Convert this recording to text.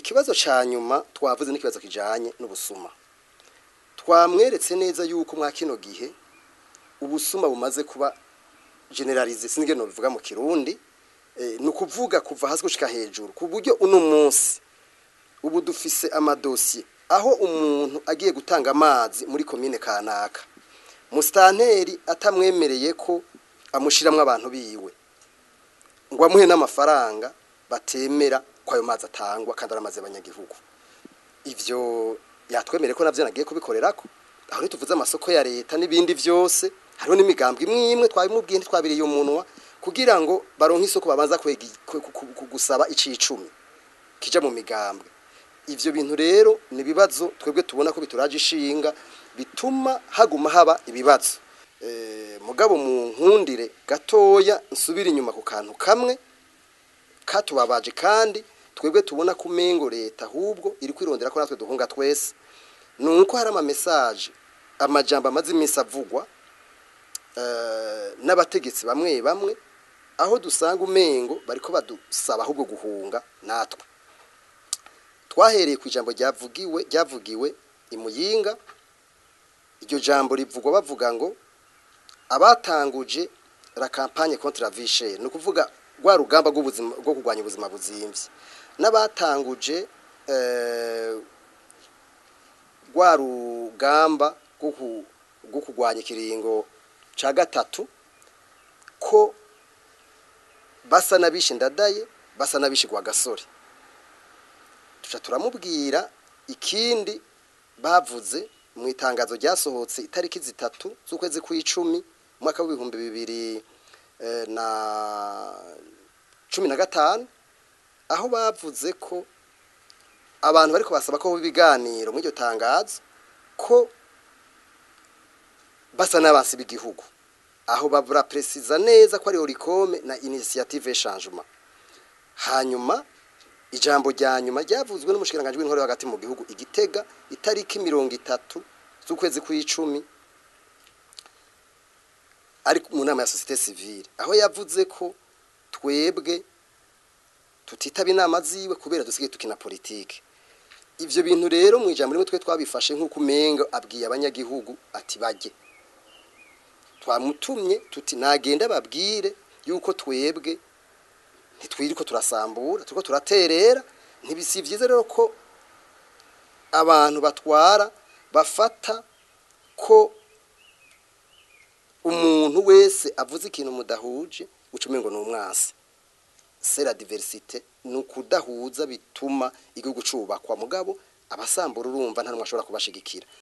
Ikibazo ca nyuma twavuze n'ikibazo kijanye n'ubusuma. Twamweretse neza yuko mwa kino gihe ubusuma bumaze kuba généralisé, sinige no bivuga mu Kirundi, ni ukuvuga kuva hasi gushika hejuru, ku buryo uno munsi ubu dufise amadosiye aho umuntu agiye gutanga amazi muri komine kanaka, musitanteri atamwemereye ko amushiramwo abantu biwe ngo amuhe n'amafaranga, batemera ko ayo mazi atangwa kandi ari amazi y'abanyagihugu. Ivyo yatwemereye ko navyo nagiye kubikorerako. Aho tuvuze amasoko ya leta n'ibindi vyose, hariho n'imigambwe imwe imwe twabimubwiye, ntitwabiriye umunwa, kugira ngo baronke isoko babanza gusaba icicumi kija mu migambwe. Ivyo bintu rero ni ibibazo twebwe tubona ko bituraje ishinga, bituma haguma haba ibibazo. Mugabo mu nkundire gatoya nsubira inyuma ku kantu kamwe katubabaje, kandi twebwe tubona ko umengo leta ahubwo iri kwirondera ko natwe duhunga twese. Nuko hari ama message, amajambo amaze iminsi avugwa n'abategetsi bamwe bamwe, aho dusanga umengo bariko badusaba ahubwo guhunga natwe. Twahereye ku ijambo ryavugiwe imuyinga. Iryo jambo rivugwa bavuga ngo abatanguje la campagne contre la vie chère, ni ukuvuga rwa rugamba rw'ubuzima, rwo kurwanya ubuzima buzimvye, n'abatanguje rwa rugamba rwo kurwanya ikiringo ca gatatu, ko basa n'abishe Ndadaye, basa n'abishe Rwagasore. Tuca turamubwira ikindi bavuze mu itangazo ryasohotse itariki 3 z'ukwezi kw'icumi umwaka w'2015, aho bavuze ko abantu bariko basaba ko ibiganiro muri iryo tangazo ko basa n'abansi b'igihugu. Aho babura préciser neza ko ari Olucome na Initiative Changement. Hanyuma ijambo rya nyuma ryavuzwe n'umushikiranganji w'intore hagati mu gihugu igitega itariki 30 z'ukwezi kw'icumi, ari mu nama ya société civile, aho yavuze ko twebwe tutitaba inama ziwe kubera dusigaye tukina politike. Ivyo bintu rero mu ijambo rimwe twe twabifashe nk'uko umenga abwiye abanyagihugu ati bajye. Twamutumye tuti nagenda babwire yuko twebwe ntitwiriko turasambura, turiko turaterera. Ntibisi vyiza rero ko abantu batwara bafata ko umuntu wese avuze ikintu mudahuje uca umengo ni umwasi. C'est la diversité, ni ukudahuza bituma igihugu cubakwa. Mugabo abasambura, urumva nta numwe ashobora kubashigikira.